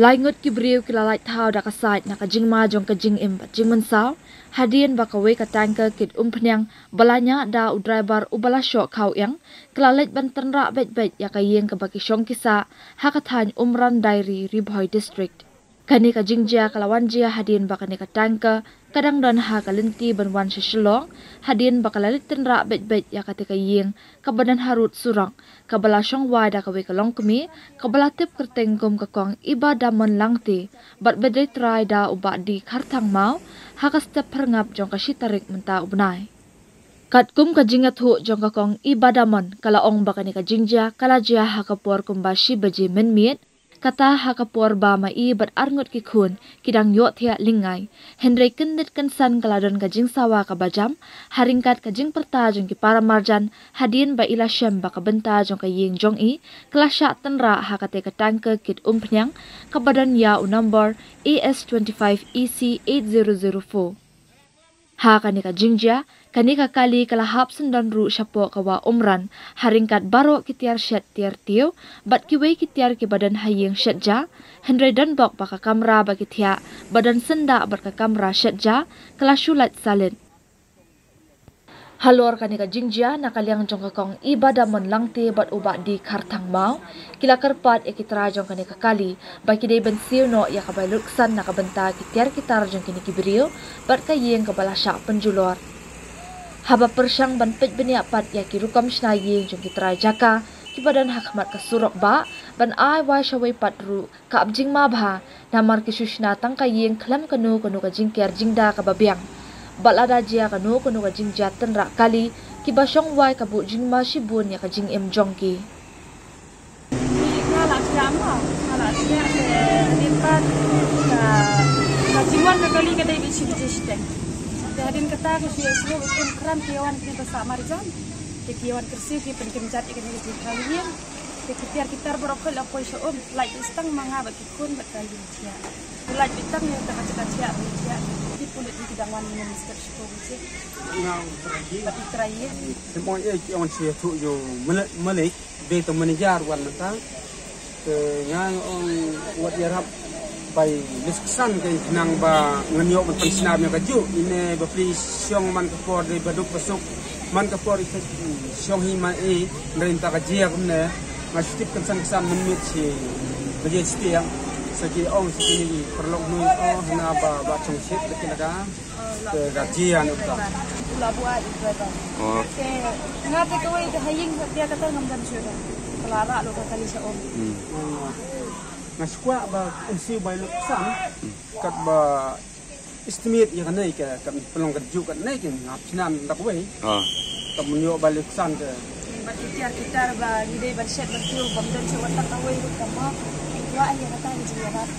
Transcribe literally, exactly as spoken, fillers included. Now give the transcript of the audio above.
Lai ngut ki briew ki la lait thaw da ka sait na ka jingma jong ka jingim bad jingmynsaw hadien ba kawei ka tanker kit umphniang ba la ñiah da u driver uba la shoh khaw ïang ka la leit ban tynrah beit beit ïa ka ïing kaba ki shong ki sah ha ka thaiñ Umran Diary, Ri Bhoi District. Kane ka jingjia ka la wan jia hadien ba kane ka tanker ka dang don ha ka lynti ban wan sha Shillong hadien ba ka la leit tynrah beit beit ïa kata ka ïing kaba don harud surok, kaba la shong wai da kawei ka longkmie kaba la tip kyrteng kum ka kong Iba Damon Langte bad ba dei trai da u Bah D Kharthang Maw ha ka step phyrngap jong ka shi tarik mynta u bnai. Katkum ka jingïathuh jong ka kong Iba Damon, ka la ong ba kane ka jingjia ka la jia ha ka por kumba shi baje mynmiet, kata ha ka por ba ma i bad arngut ki khun ki dang ïohthiah lyngngai. Hynrei kyndit kynsan ka la don ka jingsawa kaba jam ha ryngkat ka jingpyrta jong ki paramarjan hadien ba i la shem ba ka bynta jong ka ïing jong i ka la shah tynrah ha kata ka tanker kit umphniang kaba don ïa u nombor A S twenty-five E C eight zero zero four. Ha kane ka jingjia, kane ka kali ka la hap syndon ruh shapoh ka wah Umran ha ryngkat baroh ki tiar shet tiar tiew bad kiwei ki tiar kiba don ha ïing shet ja. Hynrei don bok ba ka kamra ba ki thiah ba don syndah bad ka kamra shet ja ka la shu lait salit. Halor kane ka jingjia, na ka liang jong ka kong Iba Damon Langte bad u Bah D Kharthang Maw ki la kyrpad ïa ki trai jong kane ka kali ba ki dei ban siew noh ïa ka bai lutksan na ka bynta ki tiar ki tar jong kine ki briew bad ka ïing kaba la shah pynjulor. Haba pyrshang ban peit bniah pat ïa ki rukom shna ïing jong ki trai jaka kiba don ha khmat ka surok bah ban ai wai shawei pat ruh ka ap jingma bha, namar ki shu shna tang ka ïing khlem kano kano ka jingker jingda kaba biang. Bad lada jia kano kano ka jingjia tynrah kali, kiba shong wai ka buh jingma shibun ïa ka jingim jong ki. Nga la thiah mo, nga la thiah te hadien pat ka, ka jingwan ka kali ka dei bad shi baje shiteng. Te hadien kata ka shu ïa shu ba kum kram ki ïa wan kine ba sah marjan. Te ki ïa wan kyrsiew ki pynkynjat ïa kane ka jingkyrang ïing. Te ki tiar ki tar baroh khoit la poi sha um, lait beit tang ma nga bad ki khun bad ka ïing thiah. Ki lait beit tang ïa kata ka jaka thiah, ba thiah. Ki pulit ki dang wan mynne mynstep sha poi beit. Nga bad i trai ïing. Te mo ïa ki wan sha ïathuh ïa u Malik, Malik, dei tang manager wan mynta. Te nga ong wat ïarap bai list ksan ka khnang ba ngan ïoh ban pynsnam ïa kajuh. Ine ba pli shong man ka por dei ba duk ba suk. Man ka por i shong hi man i nrei nta ka jia kumne. Nga shu tip kynsan ksan mynmiet shi ba jia stiang. Sa ki ong sa kine ki paralok hnoi ong hana ba ba chong shit ba kine ka. Te ka jia nu ta. La buat driver. Oh. Te nga te kawei te ha ïing te kata ngam dam shuh. Ka la rah lo ka kali sha um. Hmm. Nga shu kwah ba um siew bai luk san. Hmm. Kat ba estimate ïa kane ka, ka pynlong ka juh kane ka nga pynam da kawei. Ah. Ka mun ïoh bai luk san ka. Bad ki tiar ki tar ba ngi dei ban shet ban tiew bam don sha watak kawei ruh ka mo. Kwah ïa kata ngi jingïarap.